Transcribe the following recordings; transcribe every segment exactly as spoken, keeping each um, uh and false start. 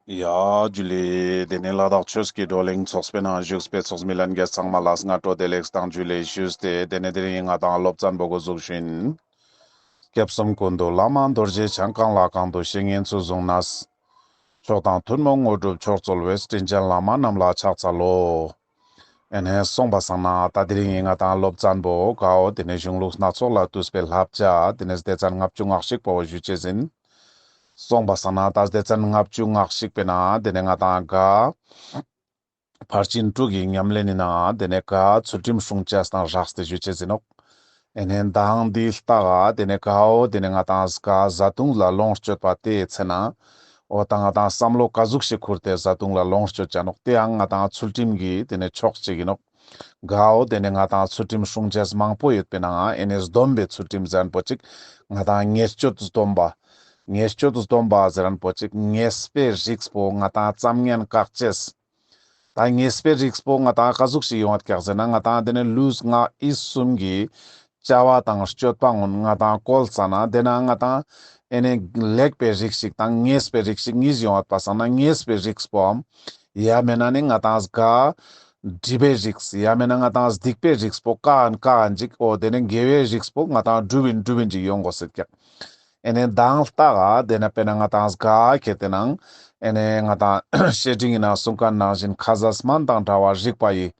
ཡ་ཇུ་ལེ། དེ་ནས་ལ་དྭགས་ཆོས་ཀྱི་བགྲོ་གླེང་ཚོགས་པའི་ནང་བཞུགས་པའི་ཚོགས་མི་ལྷན་རྒྱས་ཚང་མ་ལ་སྔ་དྲོ་བདེ་ལེགས་དང་ཇུ་ལེ་ཞུས་ཏེ། དེ་ནས་དེ་རིང་ང་དང་སློབ་ཚན་པོ་འགོ་འཛུགས་ཤིན། སྐྱབས་གསུམ་ཀུན་འདུས་བླ་མ་རྡོ་རྗེ་འཆང་། གང་ལ་གང་འདུལ་བཤེས་གཉེན་ཚུལ་བཟུང་ནས། མཆོག་དང་ཐུན་མོང་དངོས་གྲུབ་མཆོག་སྩོལ་བའི། དྲིན་ཅན་བླ་མ་རྣམས་ལ་ཕྱག་འཚལ་ལོ། ཨེ་ནས་སོང་པ་སང་ན་ད་དེ་རིང་ང་དང་སློབ་ཚན་པོ་གའོ་དེ་ནས་གཞུང་ལུགས་སྣ་ཚོགས་ལས་བཏུས་པའི་བསླབ་བྱ་དེ་ནས་སྡེ་ཚན་ལྔ་བཅུ་ང་གཅིག་པོ་ཞུ་ཅེས་ཡིན། སོང་པ་སང་ན་ད་སྡེ་ཚན་ལྔ་བཅུ་ང་གཅིག་པའི་ནང་དེ་ནས་ང་དང་ག་ཕར་ཕྱིན་དྲུག་གི་ཉམས་ལེན་ནི་ནང་དེ་ནས་ག་ཚུལ་ཁྲིམས་སྲུང་ཅེས་དང་སྦྲགས་ཏེ་ཞུ་ཅེས་ཡིན་ནོག་ཨེ་ནས་མདང་འདི་ལྟ་ག་དེ་ནས་གའོ་དེ་ནས་ང་དང་ག་བཟའ་བཏུང་ལ་ལོངས་སྤྱོད་པ་དེའི་ཚེ་ན། འོ་ད་ང་དང་བསམ་བློ་ག་ཟུག་ཞིག་ཁུར་ཏེ་བཟའ་བཏུང་ལ་ལོངས་སྤྱོད་ཅ་ནོག་དེའང་ང་དང་ཚུལ་ཁྲིམས་ཀྱི་དེ་ནས་ཕྱོགས་གཅིག་ཡིན་ནོག་གའོ་དེ་ནས་ང་དང་ཚུལ་ཁྲིམས་སྲུང་ཅེས་མང་པོ་ཡོད་པའི་ནང་ཨེ་ནས་སྡོམ་པའི་ཚུལ་ཁྲིམས་ཟེར་མཁན་པོ་ཅིག་ང་དང་ཉེས་སྤྱོད་སྡོམ་པ། ཉེས་སྤྱོད་སྡོམ་པ་ཟེར་མཁན་པོ་ཅིག་ཉེས་པའི་རིགས་པོ་ང་དང་ཙམ་ཉན་བཀག་ཅེས། ད་ཉེས་པའི་རིགས་པོ་ང་དང་ག་ཟུག་ཞིག་ཡོང་བ་ཀྱག་ཟེར་ན། ང་དང་དེ་ནས་ལུས་ངག་ཡིད་གསུམ་གྱི་བྱ་བ་དང་སྤྱོད་པ་ངོ་ང་དང་བཀོལ་ཙ་ན་དེ་ན་ང་དང་ཨེ་ནས་ལེགས་པའི་རིགས་ཤིག་དང་ཉེས་པའི་རིགས་ཤིག་གཉིས་ཡོང་བ་པ་སང་ན། ཉེས་པའི་རིགས་པོའམ་ཡང་མེད་ན་ནི་ང་དང་ག་སྒྲིབ་པའི་རིགས། ཡང་མེད་ན་ང་དང་སྡིག་པའི་རིགས་པོ་ཀ་ཨན་ཀ་ཨན་ཅིག་འོ་དེ་ནས་དགེ་བའི་རིགས་པོ་ང་དང་སྒྲུབ་ཨིན་སྒྲུབ་ཨིན་ཅིག་ཡོང་དགོས་ཟེར་ཀྱག་ཨེ་ནས་མདང་ལྟ་ག་དེ་ན་དཔེར་ན་ང་དང་ག་ཁེ་ཏེ་ནང་ཨེ་ནས་ང་དང་བཤེས་སྤྲིང་གི་ནང་གསུང་མཁན་ནང་བཞིན། ཁ་ཟས་སྨན་དང་འདྲ་བ་རིགས་པ་ཡི།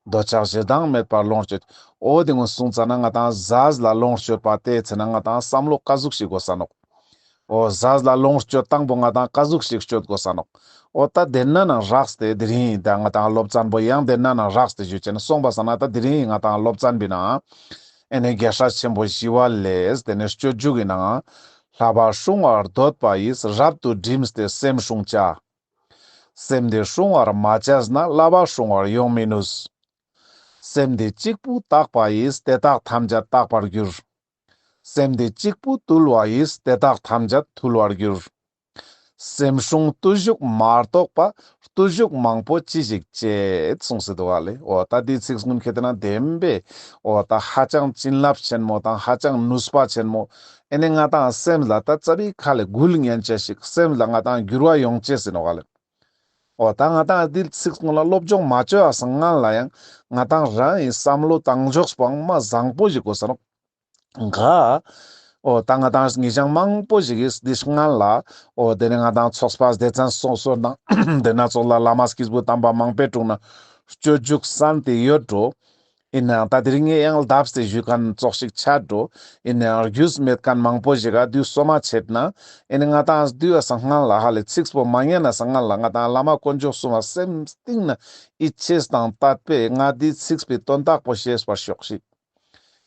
འདོད་ཆགས་ཞེ་སྡང་མེད་པར་ལོངས་སྤྱོད། འོ་དེ་ངོ་གསུངས་ཙ་ན་ང་དང་ཟས་ལ་ལོངས་སྤྱོད་པ་དེའི་ཚེ་ན་ང་དང་བསམ་བློ་ག་ཟུག་ཞིག་དགོས་ས་ནོག་འོ་ཟས་ལ་ལོངས་སྤྱོད་སྟངས་པོ་ང་དང་ག་ཟུག་ཞིག་སྤྱོད་དགོས་ས་ནོག་འོ་ད་དེ་ན་ནང་རགས་ཏེ་དེ་རིང་ད་ང་དང་སློབ་ཚན་པོ་ཡང་དེ་ན་ནང་རགས་ཏེ་ཞུ་ཅེས་ན། སོང་པ་སང་ན་ད་དེ་རིང་ང་དང་སློབ་ཚན་པའི་ནང་ཨེ་ནས་རྒྱལ་སྲས་ཆེན་པོ་ཞི་བ་ལྷས་དེ་ནས་སྤྱོད་འཇུག་གི་ནང་། བསླབ་པ་སྲུང་བར་འདོད་པ་ཡིས། རབ་ཏུ་བསྒྲིམས་ཏེ་སེམས་སྲུང་བྱ། སེམས་དེ་སྲུང་བར་མ་བྱས་ན། བསླབ་པ་སྲུང་བར་ཡོང་མི་ནུས། སེམས་དེ་གཅིག་པུ་དག་པ་ཡིས། དེ་དག་ཐམས་ཅད་དག་པར་འགྱུར། སེམས་དེ་གཅིག་པུ་དུལ་བ་ཡིས། དེ་དག་ཐམས་ཅད་དུལ་བར་འགྱུར། སེམས་སྲུང་བརྟུལ་ཞུགས་མ་གཏོགས་པ། བརྟུལ་ཞུགས་མང་པོ་ཅི་ཞིག་བྱེད། གསུངས་སེ་འདུག་ག་ལེ། འོ་ད་འདི་ཚིག་གུན་ཁེ་ཏེ་ན་བདེན་པའི་འོ་ད་ཧ་ཅང་བྱིན་རླབས་ཆེན་མོ་དང་ཧ་ཅང་ནུས་པ་ཆེན་མོ། ཨེ་ནས་ང་དང་སེམས་ལ་ད་ཙ་པིག་ཁ་ལས་འགུལ་ཉན་ཅེས་ཤིག་སེམས་ལ་ང་དང་འགྱུར་བ་ཡོང་ཅེས་ཡིན་ནོག་ག་ལེ། འོ་ད་ང་དང་འདི་ཚིག་གུན་ལ་སློབ་སྦྱོང་མ་བཅོ་བ་སང་སྔན་ལ་ཡང་ང་དང་རང་ཡི་བསམ་བློ་བཏང་ཕྱོགས་པོའང་མ་བཟང་པོ་ཞིག་དགོས་ས་ནོག་ག་འོ་ད་ང་དང་ཉེ་ཞང་མང་པོ་ཞིག་གིས་འདི་སྔན་ལ་འོ་དེ་ནས་ང་དང་ཚོགས་པ་སྡེ་ཚན་སོ་སོ་ནང་དེ་ན་ཚོགས་ལ་བླ་མ་སྐྱེས་བུ་དམ་པ་མང་པོའི་དྲུང་ན་སྤྱོད་འཇུག་གསན་ཏེ་ཡོད་འགྲོ། ཡིན་ནའང་ད་དེ་རིང་ངས་ཡང་ལྡབས་ཏེ་ཞུ་མཁན་ཙོགས་ཤིག་ཆགས་འགྲོ། ཡིན་ནའང་རྒྱུས་མེད་མཁན་མང་པོ་ཞིག་ག་དུས་སོ་མ་ཆད་ན། ཡིན་ནའང་ང་དང་དུས་ཡ་སང་སྔན་ལ་ཧ་ལས་ཚིག་པོ་མ་ཉན་ན་སང་སྔན་ལ་ང་དང་བླ་མ་དཀོན་མཆོག་གསུམ་ལ་སེམས་གཏིང་ན་ཡིད་ཆེས་དང་དད་པས་ང་འདི་ཚིག་པའི་དོན་དག་པོ་ཤེས་པར་ཤོག་ཤིག་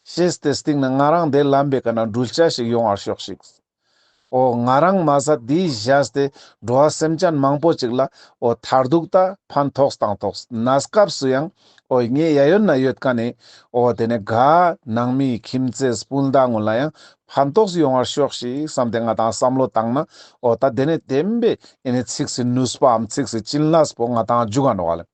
ཤེས་ཏེ་སྟིང་ནེ་ང་རང་དེ་ལམ་པོའི་ཀ་ནེ་འགྲུལ་ཆ་ཞིག་ཡོང་བར་ཤོག་ཤིག་འོ་ང་རང་མ་ཟད་དེའི་ཞག་སྟེ་འགྲོ་བ་སེམས་ཅན་མང་པོ་ཅིག་ལ་འོ་མཐར་ཐུག་ད་ཕན་ཐོགས་དང་ཐོགས། གནས་སྐབས་སུ་ཡང་འོ་ངའི་གཡས་གཡོན་ན་ཡོད་མཁན་ནི་འོ་དེ་ནེ་ག་ནང་མི་ཁྱིམ་མཚེས་སྤུན་ཟླ་ངོ་ལ་ཡང་ཕན་ཐོགས་ཡོང་བར་ཤོག་ཤིག་བསམ་སྟེ་ང་དང་བསམ་བློ་བཏང་ན་འོ་ད་དེ་ནེ་བདེན་པའི་ཨེ་ནེ་ཚིགས་སི་ནུས་པའམ་ཚིགས་སི་བྱིན་རླབས་པོ་ང་དང་འཇུག་ག་ནོག་ལེ།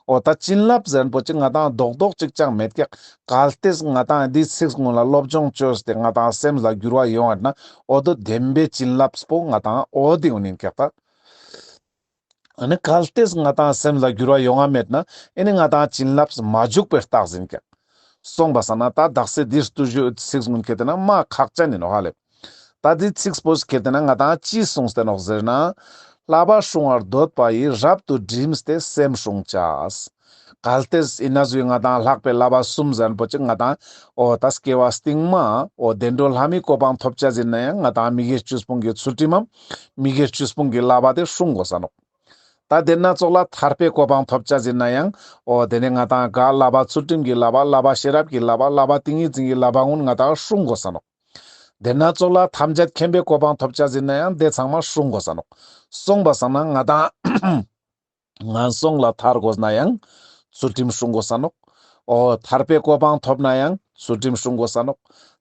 འོ་ད་བྱིན་རླབས་ཟེར་མཁན་པོ་ཅིག་ང་དང་རྡོག་རྡོག་ཅིག་ཅང་མེད་ཀྱག་གལ་ཏེ་ང་དང་འདི་ཚིགས་སྔོན་ལ་སློབ་སྦྱོང་བཅོས་ཏེ་ང་དང་སེམས་ལ་འགྱུར་བ་ཡོང་བ་ན་འོ་དོ་བདེན་པའི་བྱིན་རླབས་པོ་ང་དང་འོ་དེ་འོ་ནིན་ཀྱག་ད། ཨ་ནི་གལ་ཏེ་ང་དང་སེམས་ལ་འགྱུར་བ་ཡོང་བ་མེད་ན་ཨེ་ནི་ང་དང་བྱིན་རླབས་མ་འཇུག་པའི་རྟགས་ཡིན་ཀྱག་སོང་པ་སང་ན་ད་དག་ས་འདིར་བརྟུལ་ཞུགས་ཚིགས་སྔོན་ཁྱེར་ཏེ་ན་མ་ཁག་ཅན་ཡིན་ནོག་ཧ་ལེ། ད་འདི་ཚིགས་པོ་ཁྱེར་ཏེ་ན་ང་དང་ཅི་གསུངས་ཏེ་ནོག་ཟེར་ན། བསླབ་པ་སྲུང་བར་འདོད་པ་ཡིས། རབ་ཏུ་བསྒྲིམས་ཏེ་སེམས་སྲུང་བྱ། གལ་ཏེ་ཡིན་ན་ཟུག་ང་དང་ལྷག་པའི་བསླབ་པ་གསུམ་ཟེར་མཁན་པོ་ཅིག་ང་དང་འོ་ད་སྐྱེ་བ་སྟིང་མ་འོ་བདེ་འགྲོ་ལྷ་མིའི་གོ་འཕང་ཐོབ་ཅེས་ཡིན་ན་ཡང་ང་དང་མི་དགེ་བཅུ་སྤོང་གི་ཚུལ་ཁྲིམས་མམ་མི་དགེ་བཅུ་སྤོང་གི་བསླབ་པ་དེ་སྲུང་དགོས་ས་ནོག་ད་དེ་ན་ཙོགས་ལ་ཐར་པའི་གོ་འཕང་ཐོབ་ཅེས་ཡིན་ན་ཡང་འོ་དེ་ནེ་ང་དང་ག་བསླབ་པ་ཚུལ་ཁྲིམས་ཀྱི་བསླབ་པ་བསླབ་པ་ཤེས་རབ་ཀྱི་བསླབ་པ་བསླབ་པ་ཏིང་ངེ་འཛིན་གྱི་བསླབ་པ་ཀུན་ང་དང་སྲུང་དགོས་ས་ནོག་དེ་ན་ཙོགས་ལ་ཐམས་ཅད་མཁྱེན་པའི་གོ་འཕང་ཐོབ་ཅེས་ཡིན་ན་ཡང་དེ་ཚང་མ་སྲུང་དགོས་ས་ནོག་སོང་པ་སང་ན་ང་དང་ངན་སོང་ལ་ཐར་དགོས་ན་ཡང་ཚུལ་ཁྲིམས་སྲུང་དགོས་ས་ནོག་འོ་ཐར་པའི་གོ་འཕང་ཐོབ་ན་ཡང་ཚུལ་ཁྲིམས་སྲུང་དགོས་ས་ནོག་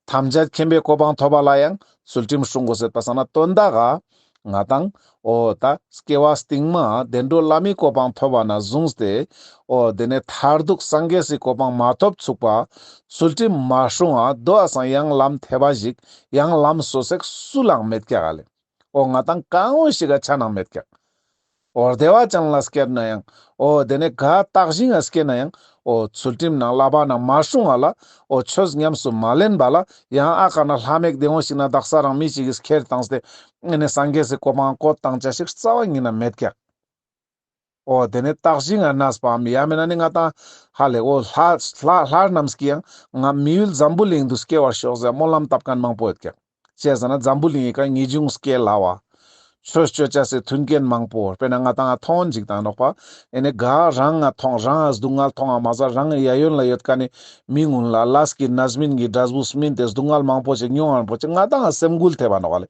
ཐམས་ཅད་མཁྱེན་པའི་གོ་འཕང་ཐོབ་པ་ལ་ཡང་ཚུལ་ཁྲིམས་སྲུང་དགོས་ཟེར་པ་སང་ན་དོན་དག་ག་ང་དང་འོ་ད་སྐྱེ་བ་སྟིང་མ་བདེ་འགྲོ་ལྷ་མིའི་གོ་འཕང་ཐོབ་པ་ནེ་བཟུང་སྟེ་འོ་དེ་ནེ་མཐར་ཐུག་སངས་རྒྱས་སི་གོ་འཕང་མ་ཐོབ་ཚུག་པ་ཚུལ་ཁྲིམས་མ་སྲུང་ང་དོ་བ་སང་ཡང་ལམ་ཐེ་བ་ཞིག་ཡང་ལམ་སོ་སོ་སུ་ལའང་མེད་ཀྱག་ལེ། འོ་ང་དང་གང་འོ་ཞིག་ག་ཆ་ནང་མེད་ཀྱག་འོ་བདེ་བ་ཅན་ལ་སྐྱེས་ན་ཡང་། འོ་དེ་ནས་ག་བརྟགས་ཤིང་ང་སྐྱེས་ན་ཡང་། འོ་ཚུལ་ཁྲིམས་ནང་བསླབ་པ་ནང་མ་སྲུང་བ་ལ། འོ་ཆོས་ཉམས་སུ་མ་ལེན་པ་ལ། ཡང་ཨ་ཀ་ན་ལྷ་མེད་བདེ་བ་ཞིག་ན་དག་ས་རང་མི་ཞིག་གིས་ཁྱེར་བཏང་སྟེ། ཨེ་ནས་སངས་རྒྱས་སི་གོ་འཕང་བཀོད་བཏང་ཅེས་ཤིག་རྩ་བ་ཉིད་ན་མེད་ཀྱག། འོ་དེ་ནས་བརྟགས་ཤིང་ང་གནས་པའམ་ཡང་མིན་ན་ནི་ང་ཏང་ཧ་ལས་འོ་ལྷ་ལྷ་ལྷ་རྣམས་ཀྱིས་ཡང་ང་མི་ཡུལ་འཛམ་བུ་གླིང་དུ་སྐྱེ་བར་ཤོག་ཟེར་སྨོན་ལམ་བཏབ་མཁན་མང་པོ་ཡོད་ཀྱག། ཅི་ཟེར་ན་འཛམ་བུ་གླིང་ངི་ཀ་ངེས་འབྱུང་སྐྱེ་སླ་བ། ཆོས་སྤྱོད་ཅེས་སི་མཐུན་རྐྱེན་མང་པོ་དཔེར་ན་ང་ཏང་ང་མཐོང་ཅིག་དང་ནོག་པ། ཨེ་ནས་ག་རང་ང་མཐོང་རང་ང་སྡུག་བསྔལ་མཐོང་ང་མ་ཟད་རང་ངི་གཡས་གཡོན་ལ་ཡོད་མཁན་ནི་མི་ངུན་ལ་ལས་ཀྱི་རྣམ་སྨིན་གྱི་འབྲས་བུ་སྨིན་ཏེ་སྡུག་བསྔལ་མང་པོ་ཞིག་མྱོང་ང་པོ་ཅིག་ང་ཏང་ང་སེམས་འགུལ་ཐེབས་པ་ནོག་ལེ།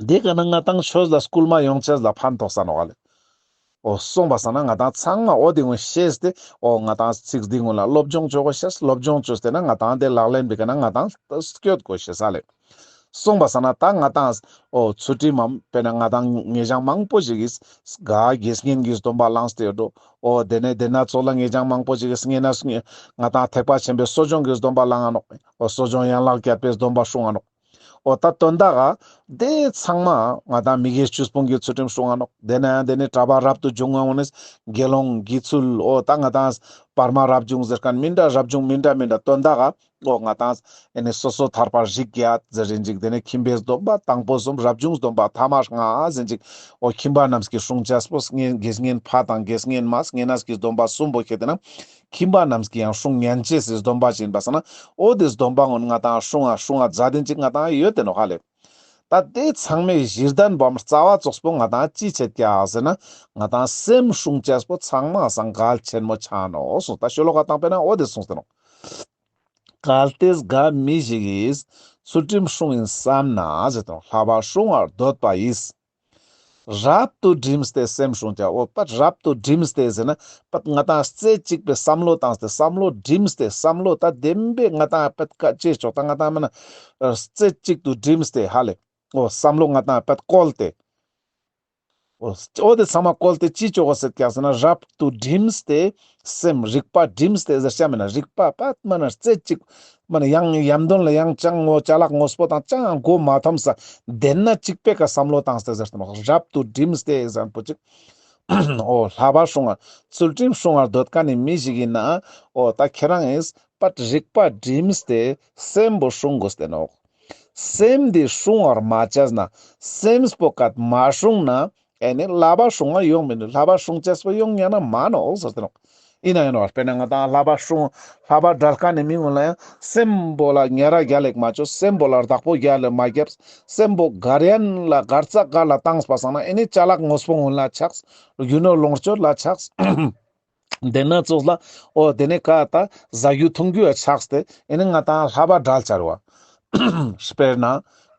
དེ་ཀ་ན་ང་ཏང་ཆོས་ལ་སྐུལ་མ་ཡོང་ཅེས་ལ་ཕན་ཐོགས་ས་ནོག་ལེ། འོ་སོང་པ་སང་ན་ང་ཏང་ཚང་མ་འོ་དེ་ངོ་ཤེས་ཏེ་འོ་ང་ཏང་ཚིག་འདི་ངོ་ལ་སློབ་སྦྱོང་བཅོ་དགོས་ཤེས། སློབ་སྦྱོང་བཅོས་ཏེ་ན་ང་ཏང་དེ་ལག་ལེན་པའི་ཀ་ན་ང་ཏང་སྐྱོད་དགོས་ཤེས་ས་ལེ། སོང་པ་སང་ན་ད་ང་ཏང་འོ་ཚུལ་ཁྲིམས་མམ་དཔེར་ན་ང་ཏང་ངེས་ཅན་མང་པོ་ཞིག་གིས་ག་དགེ་བསྙེན་གྱི་སྡོམ་པ་བླངས་ཏེ་ཡོད་འགྲོ། འོ་དེ་ནས་དེ་ན་ཚོགས་ལ་ངེས་ཅན་མང་པོ་ཞིག་གིས་ང་ཏང་ཐེག་པ་ཆེན་པོའི་གསོ་སྦྱོང་གི་སྡོམ་པ་བླང་ང་ནོག། འོ་གསོ་སྦྱོང་ཡན་ལག་བརྒྱད་པའི་སྡོམ་པ་སྲུང་ང་ནོག། འོ་ད་དོན་དག་ག་དེ་ཚང་མ་ང་ཏང་མི་དགེ་བཅུ་སྤོང་གི་ཚུལ་ཁྲིམས་སྲུང་ང་ནོག། དེ་ནས་ཡང་དེ་ནས་གྲྭ་པ་རབ་ཏུ་བྱུང་ང་འོ་ནས་དགེ་སློང་དགེ་ཚུལ་འོ་ད་ང་ཏང་བར་མ་རབ་བྱུང་ཟེར་མཁན་མི་འདྲ་རབ་བྱུང་མི་འདྲ་མི་འདྲ་དོན་དག་ག་འོ་ང་ཏང་ཨེ་ནས་སོ་སོ་ཐར་པར་རིགས་བརྒྱད་ཟེར་རིན་ཅིག། དེ་ནས་ཁྱིམ་པའི་སྡོམ་པ་དང་པོ་གསུམ། རབ་བྱུང་སྡོམ་པ་ཐ་མ་ལྔ་ཟེར་ཅིག། འོ་ཁྱིམ་པ་རྣམས་ཀྱིས་སྲུང་ཅེས་པོ་དགེ་བསྙེན་ཕ་དང་དགེ་བསྙེན་མ་བསྙེན་གནས་ཀྱི་སྡོམ་པ་གསུམ་པོ་ཁྱེར་ཏེ་ན། ཁྱིམ་པ་རྣམས་ཀྱིས་ཡང་སྲུང་ཉན་ཅེས་སི་སྡོམ་པ་ཅིག་ཡིན་པ་སང་ན། འོ་དེ་སྡོམ་པ་ངོ་ང་ཏང་སྲུང་ང་སྲུང་ང་མཛད་དེན་ཅིག་ང་ཏང་ཡོད་དེ་ནོག་ཧ་ལེ། ད་དེ་ཚང་མའི་གཞི་རྟེན་པོའམ་རྩ་བ་ཙོགས་པོ་ང་ཏང་ཅི་ཆེད་ཀྱག་ཟེར་ན། ང་ཏང་སེམས་སྲུང་ཅེས་པོ་ཚང་མ་སང་གལ་ཆེན་མོ་ཆགས་ནོག་གསུངས། ད་ཤོ་ལོ་ཀ་དང་པོའི་ནང་འོ་དེ་གསུངས་ཏེ་ནོག། གལ་ཏེ་ག་མི་ཞིག་གིས་ཚུལ་ཁྲིམས་སྲུང་ཡིན་བསམ་ན་ཟེར་ཏེ་ནོག། བསླབ་པ་སྲུང་བར་འདོད་པ་ཡིས། རབ་ཏུ་བསྒྲིམས་ཏེ་སེམས་སྲུང་བྱ། འོ་པད་རབ་ཏུ་བསྒྲིམས་ཏེ་ཟེར་ན་པད་ང་ཏང་རྩེ་གཅིག་པའི་བསམ་བློ་བཏང་སྟེ་བསམ་བློ་བསྒྲིམས་ཏེ་བསམ་བློ་ད་བདེན་པའི་ང་ཏང་པད་ཀ་ཅེས་ཆོག་ད་ང་ཏང་མ་ན་རྩེ་གཅིག་ཏུ་བསྒྲིམས་ཏེ་ཧ་ལེ། འོ་བསམ་བློ་ང་ཏང་པད་བཀོལ་ཏེ། འོ་འོ་དེ་ཚང་མ་བཀོལ་ཏེ་ཅི་ཆོག་གོ་ཟེར་ཀྱག་ཟེར་ན་རབ་ཏུ་བསྒྲིམས་ཏེ། སེམས་རིག་པ་བསྒྲིམས་ཏེ་ཟེར་ཤ་མེད་ན་རིག་པ་པད་མ་ན་རྩེ་གཅིག་མ་ན་ཡང་ཡམ་དོན་ལ་ཡང་ཅང་ངོ་ཅ་ལག་དངོས་པོ་དང་ཅང་མགོ་མ་འཐོམས་ས་དེ་ན་གཅིག་པའི་ཀ་བསམ་བློ་བཏང་སྟེ་ཟེར་ཏེ་ནོག། རབ་ཏུ་བསྒྲིམས་ཏེ་ཟེར་པོ་ཅིག། འོ་བསླབ་པ་སྲུང་བ་ཚུལ་ཁྲིམས་སྲུང་བར་འདོད་མཁན་ནི་མི་ཞིག་ཡིན་ན་འོ་ད་ཁྱེད་རང་ཡིན་པད་རིག་པ་བསྒྲིམས་ཏེ་སེམས་པོ་སྲུང་དགོས་ཏེ་ནོག། སེམས་འདི་སྲུང་བར་མ་བྱས་ན། སེམས་པོ་ཀ་མ་སྲུང་ན། ཨེ་ནི་བསླབ་པ་སྲུང་བ་ཡོང་མི་ནུས། བསླབ་པ་སྲུང་ཅེས་པོ་ཡོང་ཉན་ན་མ་ནོག་ཟེར་ཏེ་ནོག། ཡིན་ན་ཡིན་ནོག་དཔེར་ན་ང་ཏང་བསླབ་པ་སྲུང་བསླབ་པ་བྲལ་མཁན་ནི་མི་ངོ་ལ་ཡང་སེམས་པོ་ལ་ཉ་ར་རྒྱ་ལེགས་མ་བཅོས། སེམས་པོ་ལ་བདག་པོ་རྒྱ་ལེགས་མ་རྒྱབ། སེམས་པོ་གར་ཡན་ལ་གར་ཙག་གར་ལ་བཏང་པ་སང་ན་ཨེ་ནི་ཅ་ལག་དངོས་པོ་ངོ་ལ་ཆགས། རྒྱུ་ནོར་ལོངས་སྤྱོད་ལ་ཆགས། དེ་ན་ཙོགས་ལ་འོ་དེ་ནས་ཀ་ད་ཟ་རྒྱུ་འཐུང་རྒྱུ་ཡ་ཆགས་ཏེ་ཨེ་ནི་ང་ཏང་བསླབ་པ་བྲལ་ཆ་རུ་བ། དཔེར་ན་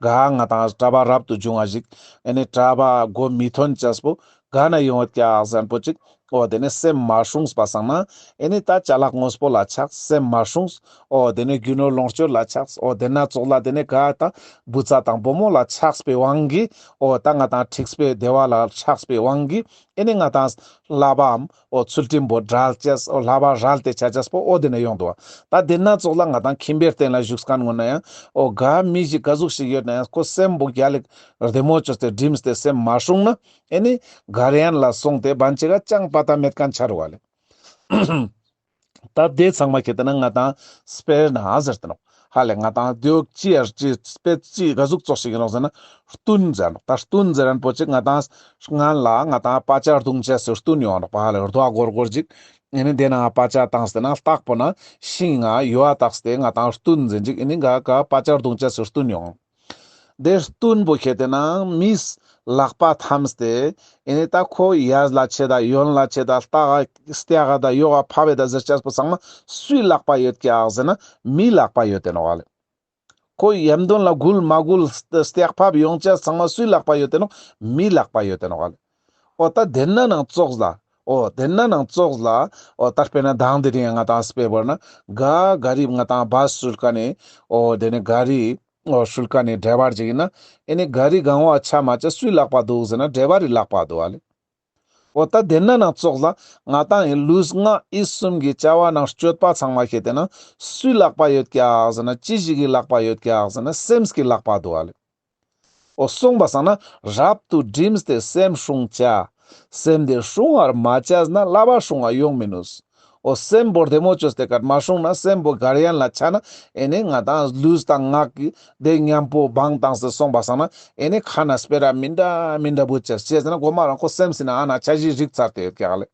ག་ང་ཏང་གྲྭ་པ་རབ་ཏུ་བྱུང་བ་ཞིག་ཨེ་ནི་གྲྭ་པ་མགོ་མི་ཐོན་ཅེས་པོ་ག་ན་ཡོང་བ་ཀྱག་ཟེར་པོ་ཅིག། འོ་དེ་ནས་སེམས་མ་སྲུངས་པ་སང་ན་ཨེ་ནི་ད་ཅ་ལག་དངོས་པོ་ལ་ཆགས། སེམས་མ་སྲུངས། འོ་དེ་ནས་རྒྱུ་ནོར་ལོངས་སྤྱོད་ལ་ཆགས། འོ་དེ་ན་ཙོགས་ལ་དེ་ནས་ག་ད་བུ་ཚ་དང་བུ་མོ་ལ་ཆགས་པའི་དབང་གིས་འོ་ད་ང་ཏང་འཁྲིག་པའི་བདེ་བ་ལ་ཆགས་པའི་དབང་གིས་ཨེ་ནི་ང་ཏང་བསླབ་པའམ་འོ་ཚུལ་ཁྲིམས་པོ་བྲལ་ཅེས། འོ་བསླབ་པ་བྲལ་ཏེ་ཆ་ཅེས་པོ་འོ་དེ་ན་ཡོང་འདུག་བ། ད་དེ་ན་ཙོགས་ལ་ང་ཏང་ཁྱིམ་པའི་རྟེན་ལ་བཞུགས་མཁན་ངོ་ན་ཡང་འོ་ག་མི་ཞིག་ག་ཟུག་ཞིག་ཡོད་ན་ཡང་ཁོ་སེམས་པོ་རྒྱ་ལེགས་བདེ་མོ་བཅོས་ཏེ་བསྒྲིམས་ཏེ་སེམས་མ་སྲུང་ན་ཨེ་ནི་གར་ཡན་ལ་སོང་སྟེ་བན་ཅིག་ག་ཅང་པ་ཏ་མེད་མཁན་ཆ་རུ་བ་ལེ། ད་དེ་ཚང་མ་ཁྱེར་ཏེ་ན་ང་ཏང་དཔེར་ན་ཟེར་ཏེ་ནོག། ཧ་ལེ་ང་ཏང་དེའོ་ཅི་ཡར་ཅི་དཔེ་ཅི་ག་ཟུག་ཙོགས་ཤིག་ཡིན་ནོག་ཟེར་ན་རྟུན་ཟེར་ནོག། ད་རྟུན་ཟེར་རན་པོ་ཅིག་ང་ཏང་སྔན་ལ་ང་ཏང་པ་ཅག་རྡུང་ཅེས་སི་རྟུན་ཡོང་ནོག་པ། ཧ་ལེ་རྡོ་གོར་གོར་ཅིག་ཨེ་ནི་དེ་ན་པ་ཅག་བཏང་སྟེ་ན་ལྟག་པོ་ན་ཤིང་ང་ཡོ་བ་བཏགས་ཏེ་ང་ཏང་རྟུན་ཟེར་ཅིག་ཨེ་ནི་ག་ག་པ་ཅག་རྡུང་ཅེས་སི་རྟུན་ཡོང་། དེ་རྟུན་པོ་ཁྱེར་ཏེ་ན་མིས་ལག་པ་འཐམས་ཏེ་ཨེ་ནི་ད་ཁོ་ཡར་ལ་ཆེ་ད་ཡོན་ལ་ཆེ་ད་ལྟག་ག་སྟེ་ག་ད་ཡོག་ག་ཕབ་བེ་ད་ཟེར་ཅེས་པོ་ཚང་མ་སུའི་ལག་པ་ཡོད་ཀྱག་ཟེར་ན་མིའི་ལག་པ་ཡོད་དེ་ནོག་ལེ། ཁོ་ཡམ་དོན་ལ་འགུལ་མ་འགུལ་སྟེགས་ཕབ་ཡོང་ཅེས་ཚང་མ་སུའི་ལག་པ་ཡོད་དེ་ནོག། མིའི་ལག་པ་ཡོད་དེ་ནོག་ལེ། འོ་ད་དེ་ན་ནང་ཙོགས་ལ། འོ་དེ་ན་ནང་ཙོགས་ལ། འོ་ད་དཔེར་ན་དང་དེ་རིང་ང་ཏང་དཔེ་བོར་ན་ག་ག་རི་ང་ཏང་བས་སུལ་ཀ་ནི། འོ་དེ་ནི་ག་རི། འོ་སུལ་ཀ་ནི་ཌ་རའི་བར་ཅིག་ཡིན་ན། ཨེ་ནི་ག་རི་གང་བ་ཆ་མ་ཆ་སུའི་ལག་པ་འདུག་ཟེར་ན་ཌ་རའི་བར་རི་ལག་པ་འདུག་ཨ་ལེ། འོ་ད་དེ་ན་ནང་ཙོགས་ལ་ང་ཏང་ཡིན་ལུས་ངག་ཡིད་གསུམ་གྱི་བྱ་བ་ནང་སྤྱོད་པ་ཚང་མ་ཁྱེར་ཏེ་ན་སུའི་ལག་པ་ཡོད་ཀྱག་ཟེར་ན་ཅི་ཞིག་གི་ལག་པ་ཡོད་ཀྱག་ཟེར་ན་སེམས་ཀྱི་ལག་པ་འདུག་ཨ་ལེ། འོ་སོང་པ་སང་ན་རབ་ཏུ་བསྒྲིམས་ཏེ་སེམས་སྲུང་བྱ། སེམས་དེ་སྲུང་བར་མ་བྱས་ན་བསླབ་པ་སྲུང་བ་ཡོང་མི་ནུས། འོ་སེམས་པོ་བདེ་མོ་བཅོས་ཏེ་ཀར་མ་སྲུང་ན་སེམས་པོ་འགལ་ཡན་ལ་ཆ་ན་ཨེ་ནི་ང་དང་ལུས་དང་ངག་གི་དེ་མཉམ་པོ་བང་བཏང་སྟེ་སོང་པ་སང་ན་ཨེ་ནི་ཁ་ན་སྤེ་ར་མི་འདྲ་མི་འདྲ་བུ་ཅེས་ཅེས་ཟེར་ན་གོ་མ་རང་ཁོ་སེམས་སི་ན་ཨ་ན་ཆ་གཞི་རིག་ཚར་ཏེ་ཡོད་ཀྱག་ལེ།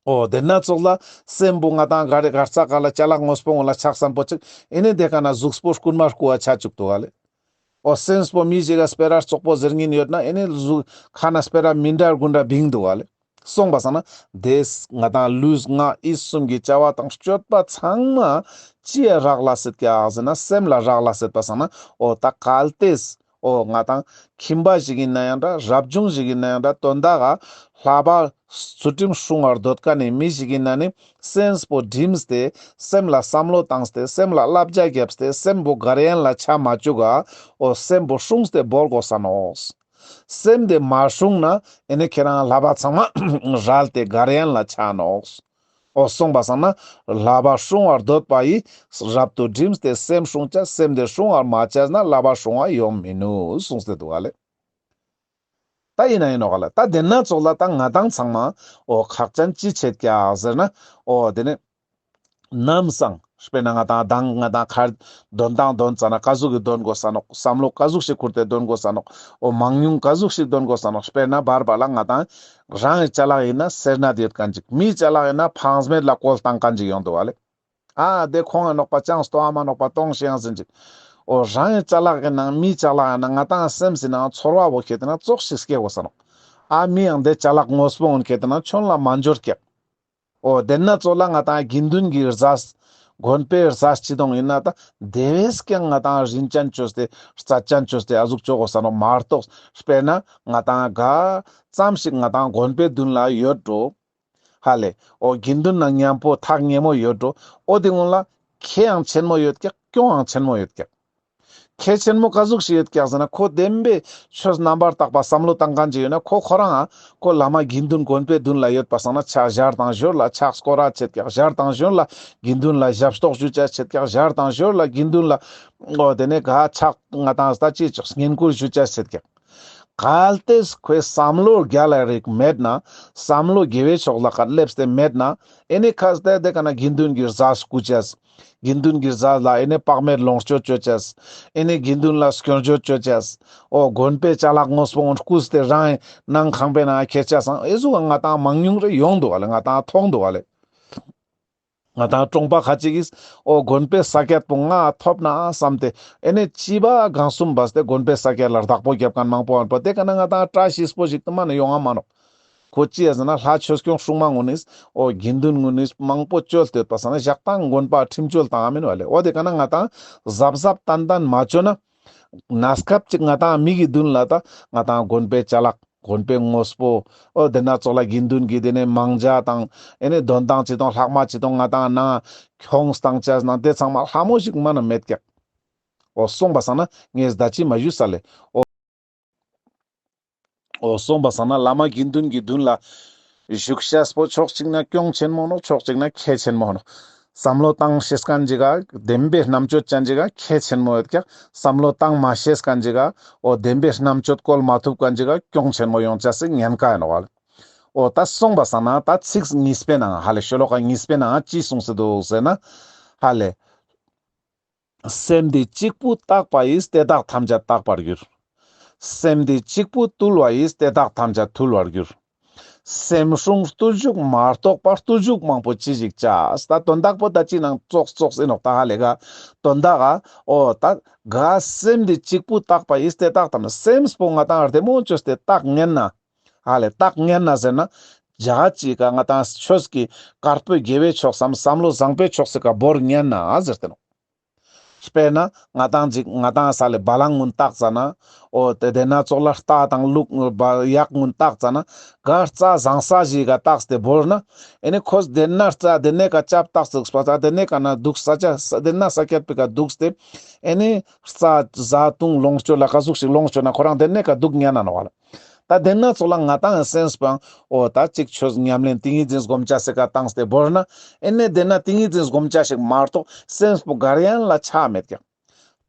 འོ་དེ་ན་ཙོགས་ལ་སེམས་པོ་ང་དང་ག་རེ་གར་ས་ག་ལ་ཅ་ལག་དངོས་པོ་ངོ་ལ་ཆགས་སམ་པོ་ཅིག་ཨེ་ནི་དེ་ཀ་ན་གཟུགས་པོ་རྐུན་མ་རྐུ་བ་ཆ་བཅུག་ཏོ་ག་ལེ། འོ་སེམས་པོ་མི་ཞིག་ག་སྤེ་ར་རྩོག་པོ་ཟེར་ཉིན་ཡོད་ན་ཨེ་ནི་གཟུགས་ཁ་ན་སྤེ་ར་མི་འདྲ་རྐུན་འདྲ་བིང་འདུག་ག་ལེ། སོང་པ་སང་ན་དེ་ང་དང་ལུས་ངག་ཡིད་གསུམ་གྱི་བྱ་བ་དང་སྤྱོད་པ་ཚང་མ་ཅི་ཡ་རག་ལས་སེད་ཀྱག་ཟེར་ན་སེམས་ལ་རག་ལས་སེད་པ་སང་ན་འོ་ད་གལ་ཏེས་འོ་ང་དང་ཁྱིམ་པ་ཞིག་ཡིན་ན་ཡང་འདྲ་རབ་བྱུང་ཞིག་ཡིན་ན་ཡང་འདྲ་དོན་དག་ག་བསླབ་པ་ཚུལ་ཁྲིམས་སྲུང་བར་འདོད་མཁན་ནི་མི་ཞིག་ཡིན་ན་ནི་སེམས་པོ་བསྒྲིམས་ཏེ་སེམས་ལ་བསམ་བློ་བཏང་སྟེ་སེམས་ལ་བསླབ་བྱ་བརྒྱབ་སྟེ་སེམས་པོ་འགལ་ཡན་ལ་ཆ་མ་བཅུག་ག་འོ་སེམས་པོ་སྲུངས་ཏེ་བོར་དགོས་ས་ནོག། སེམས་དེ་མ་སྲུང་ན་ཨེ་ནི་ཁྱེད་རང་བསླབ་པ་ཚང་མ་རལ་ཏེ་འགལ་ཡན་ལ་ཆ་ནོག། འོ་སོང་པ་སང་ན་བསླབ་པ་སྲུང་བར་འདོད་པ་ཡིས་རབ་ཏུ་བསྒྲིམས་ཏེ་སེམས་སྲུང་བྱ། སེམས་དེ་སྲུང་བར་མ་བྱས་ན་བསླབ་པ་སྲུང་བ་ཡོང་མི་ནུས་གསུངས་ཏེ་འདུག་ག་ལེ། ད་ཡིན་ན་ཡིན་ནོག་ག་ལེ། ད་དེ་ན་ཙོགས་ལ་ད་ང་དང་ཚང་མ་འོ་ཁག་ཅན་ཅི་བྱེད་ཀྱག་ཟེར་ན་འོ་དེ་ནི་ནམ་སང་དཔེར་ན་ང་དང་དང་ང་དང་ཁར་དོན་དང་དོན་ཙ་ན་ཀ་ཟུག་གི་དོན་དགོས་ས་ནོག། བསམ་བློ་ཀ་ཟུག་ཞིག་ཁུར་ཏེ་དོན་དགོས་ས་ནོག། འོ་མང་ཉུང་ཀ་ཟུག་ཞིག་དོན་དགོས་ས་ནོག། དཔེར་ན་བར་བར་ལ་ང་དང་རང་གི་ཅ་ལག་ཡིན་ན་སེར་སྣ་དེ་ཡོད་མཁན་ཅིག། མིའི་ཅ་ལག་ཡིན་ན་ཕངས་མེད་ལ་བཀོལ་བཏང་མཁན་ཅིག་ཡོང་འདུག་ག་ལེ། ཨ་དེ་ཁོང་ང་ནོག་པ་ཅང་སྟོ་ཨ་མ་ནོག་པ་གཏོང་ཤེས་ཡང་ཟིན་ཅིག། འོ་རང་གི་ཅ་ལག་གི་ནང་མིའི་ཅ་ལག་ཡིན་ན་ང་དང་སེམས་སི་ནང་ཚོར་བ་བོ་ཁྱེར་ཏེ་ན་ཙོགས་ཤིག་སྐྱེ་དགོས་ས་ནོག། ཨ་མི་ཡང་དེ་ཅ་ལག་དངོས་པོ་འོན་ཁྱེར་ཏེ་ན་ཁྱོན་ལ་མ་འབྱོར་ཀྱག། འོ་དེ་ན་ཙོགས་ལ་ང་དང་དགེ་འདུན་གྱི་རྫས་དགོན་པའི་རྫས་ཅི་དང་ཡིན་ན་ད་དེ་བས་ཀྱང་ང་དང་རིན་ཅན་བཅོས་ཏེ་རྩ་ཅན་བཅོས་ཏེ་ཨ་ཟུག་བཅོ་དགོས་ས་ནོག་མ་གཏོགས། དཔེར་ན་ང་དང་ག་ཙམ་ཞིག་ང་དང་དགོན་པའི་མདུན་ལ་ཡོད་འགྲོ། ཧ་ལེ། འོ་དགེ་འདུན་ན་མཉམ་པོ་ཐག་ཉེ་མོ་ཡོད་འགྲོ། འོ་དེ་སྔོན་ལ་ཁེ་ཡང་ཆེན་མོ་ཡོད་ཀྱག། གྱོང་ཡང་ཆེན་མོ་ཡོད་ཀྱག། ཁེ་ཆེན་མོ་ཀ་ཟུག་ཞིག་ཡོད་ཀྱག་ཟེར་ན་ཁོ་བདེན་པའི་ཆོས་རྣམ་པར་དག་པ་བསམ་བློ་བཏང་མཁན་ཅིག་ཡོད་ན་ཁོ་ཁོ་རང་ཨ་ཁོ་བླ་མ་དགེ་འདུན་དགོན་པའི་མདུན་ལ་ཡོད་པ་སང་ན་ཕྱག་ཞར་དང་ཞོར་ལ་ཕྱག་སྐོར་ར་ཆེད་ཀྱག། ཞར་དང་ཞོར་ལ་དགེ་འདུན་ལ་ཞབས་ཏོག་ཞུ་ཆ་ཆེད་ཀྱག། ཞར་དང་ཞོར་ལ་དགེ་འདུན་ལ་འོ་དེ་ནས་ག་ཕྱག་ང་དང་ལྟ་ཅི་ཅོག་བསྙེན་བཀུར་ཞུ་ཆ་ཆེད་ཀྱག། གལ་ཏེ་ཁོའི་བསམ་བློ་རྒྱལ་ལ་རིག་མེད་ན། བསམ་བློ་དགེ་བའི་ཕྱོགས་ལ་ཀ་སླེབས་ཏེ་མེད་ན། ཨེ་ནི་ཁ་སྟེ་དེ་ཀ་ན་དགེ་འདུན་གྱི་རྫས་རྐུ་ཅེས། དགེ་འདུན་གྱི་རྫས་ལ་ཨེ་ནི་དཔག་མེད་ལོངས་སྤྱོད་སྤྱོད་ཅེས། ཨེ་ནི་དགེ་འདུན་ལ་སྐྱོན་བརྗོད་སྤྱོད་ཅེས། འོ་དགོན་པའི་ཅ་ལག་དངོས་པོ་འོན་རྐུས་ཏེ་རང་ནང་ཁང་པའི་ནང་ཁྱེར་ཅེས་སང་ཨེ་ཟུག་ང་དང་མང་ཉུང་རེ་ཡོང་འདུག་ག་ལེ། ང་དང་མཐོང་འདུག་ག་ལེ། ང་དང་གྲོང་པ་ཁ་ཅིག་གིས་འོ་དགོན་པའི་ས་ཀྱད་པོ་ང་ཐོབ་ན་བསམ་སྟེ་ཨེ་ནི་ཅི་བ་གང་སུམ་བས་ཏེ་དགོན་པའི་ས་ཀྱད་ལ་བདག་པོ་རྒྱབ་མཁན་མང་པོ་ཡོད་པ་དེ་ཀ་ན་ང་དང་བཀྲ་ཤིས་པོ་ཞིག་ཏུ་མ་ནི་ཡོང་ང་མ་ནོག། ཁོ་ཅི་ཡ་ཟེར་ན་ལྷ་ཆོས་སྐྱོང་སྲུང་མ་ངོ་ནིས་འོ་དགེ་འདུན་ངོ་ནིས་མང་པོ་བཅོལ་ཏེ་ཡོད་པ་སང་ན་ཞག་དང་དགོན་པ་ཁྲིམས་བཅོལ་བཏང་ང་མིན་བ་ལེ། འོ་དེ་ཀ་ན་ང་དང་གཟབ་གཟབ་ཏན་ཏན་མ་བཅོ་ན། གནས་སྐབས་ཅིག་ང་དང་མི་གི་མདུན་ལ་ད་ང་དང་དགོན་པའི་ཅ་ལག་དགོན་པའི་དངོས་པོ། འོ་དེ་ན་ཙོགས་ལ་དགེ་འདུན་གྱི་དེ་ནས་མང་ཇ་དང་ཨེ་ནི་དོན་དང་ཅི་དང་ལྷག་མ་ཅི་དང་ང་དང་ནང་ཁྱོངས་བཏང་ཅེས་ནང་དེ་ཚང་མ་ལྷ་མོ་ཞིག་མ་ན་མེད་ཀྱག། འོ་སོང་པ་སང་ན་ངས་ད་ཅི་མ་ཞུས་ས་ལེ། འོ་འོ་སོང་པ་སང་ན་བླ་མ་དགེ་འདུན་གྱི་མདུན་ལ་བཞུགས་ཤེས་པོ་ཕྱོགས་གཅིག་ན་གྱོང་ཆེན་མོ་ནོག། ཕྱོགས་གཅིག་ན་ཁེ་ཆེན་མོ་ནོག། བསམ་བློ་བཏང་ཤེས་མཁན་ཅིག་ག་བདེན་པའི་རྣམ་དཔྱོད་ཅན་ཅིག་ག་ཁེ་ཆེན་མོ་ཡོད་ཀྱག། བསམ་བློ་བཏང་མ་ཤེས་མཁན་ཅིག་ག་འོ་བདེན་པའི་རྣམ་དཔྱོད་བཀོལ་མ་ཐུབ་མཁན་ཅིག་ག་གྱོང་ཆེན་མོ་ཡོང་ཆ་སི་ཉེན་ཁ་ཡིན་ནོག་ལེ། འོ་ད་སོང་པ་སང་ན་ད་ཚིག་གཉིས་པའི་ནང་ཧ་ལེ་ཤོ་ལོ་ཀ་གཉིས་པའི་ནང་ཅི་གསུངས་སེ་འདུག་ཟེར་ན་ཧ་ལེ། སེམས་འདི་གཅིག་པུ་བརྟགས་པ་ཡིས་དེ་དག་ཐམས་ཅད་བརྟགས་པར་འགྱུར། སེམས་འདི་གཅིག་པུ་བཏུལ་བ་ཡིས་དེ་དག་ཐམས་ཅད་ཐུལ་བར་འགྱུར། སེམས་སྲུང་བརྟུལ་ཞུགས་མ་གཏོགས་པར་བརྟུལ་ཞུགས་མང་པོ་ཅི་ཞིག་བྱ། ད་དོན་དག་པོ་ད་ཅི་ནང་ཙོགས་ཙོགས་ཨིན་ནོག་ད་ཧ་ལེ་ག། དོན་དག་ག་འོ་ད་ག་སེམས་འདི་གཅིག་པུ་བརྟགས་པ་ཡིས་དེ་དག་ཐམས་ཅད་སེམས་པོ་ང་དང་བདེ་མོ་བཅོས་ཏེ་བརྟགས་ཉན་ན། ཧ་ལེ་བརྟགས་ཉན་ན་ཟེར་ན། ཇ་ཅི་ག་ང་དང་ཆོས་ཀྱི་དཀར་པོའི་དགེ་བའི་ཕྱོགས་སམ་བསམ་བློ་བཟང་པོའི་ཕྱོགས་སི་ཀ་བོར་ཉན་ན་ཟེར་ཏེ་ནོག། དཔེར་ན་ང་དང་ཅིག་ང་དང་ས་ལེ་བ་ལང་ངུན་བཏགས་ཙ་ན། འོ་དེ་དེ་ན་ཙོགས་ལ་རྟ་དང་ལུག་ཡག་ངུན་བཏགས་ཙ་ན། ག་རྩྭ་བཟང་ས་ཞིག་ག་བཏགས་ཏེ་བོར་ན། ཨེ་ནི་ཁོས་དེ་ན་རྩྭ་དེ་ནས་ཀ་ཅབ་བཏགས་ཙིག་སྤ་ཙ་དེ་ནས་ཀ་ན་དུག་ས་ཆ་དེ་ན་ས་ཀྱད་པི་ཀ་དུག་སྟེ། ཨེ་ནི་རྩྭ་བཟའ་བཏུང་ལོངས་སྤྱོད་ལ་ཀ་ཟུག་ཞིག་ལོངས་སྤྱོད་ན་ཁོ་རང་དེ་ནས་ཀ་དུག་ཉན་ན་ནོག་ལེ། ད་དེ་ན་ཙོགས་ལ་ང་དང་སེམས་པོ་འོ་ད་ཅིག་ཆོས་ཉམས་ལེན་ཏིང་ངེ་འཛིན་སྒོམ་ཆ་སི་ཀ་བཏང་སྟེ་བོར་ན། ཨེ་ནི་དེ་ན་ཏིང་ངེ་འཛིན་སྒོམ་ཆ་ཞིག་མ་གཏོགས་སེམས་པོ་འགལ་ཡན་ལ་ཆ་མེད་ཀྱག།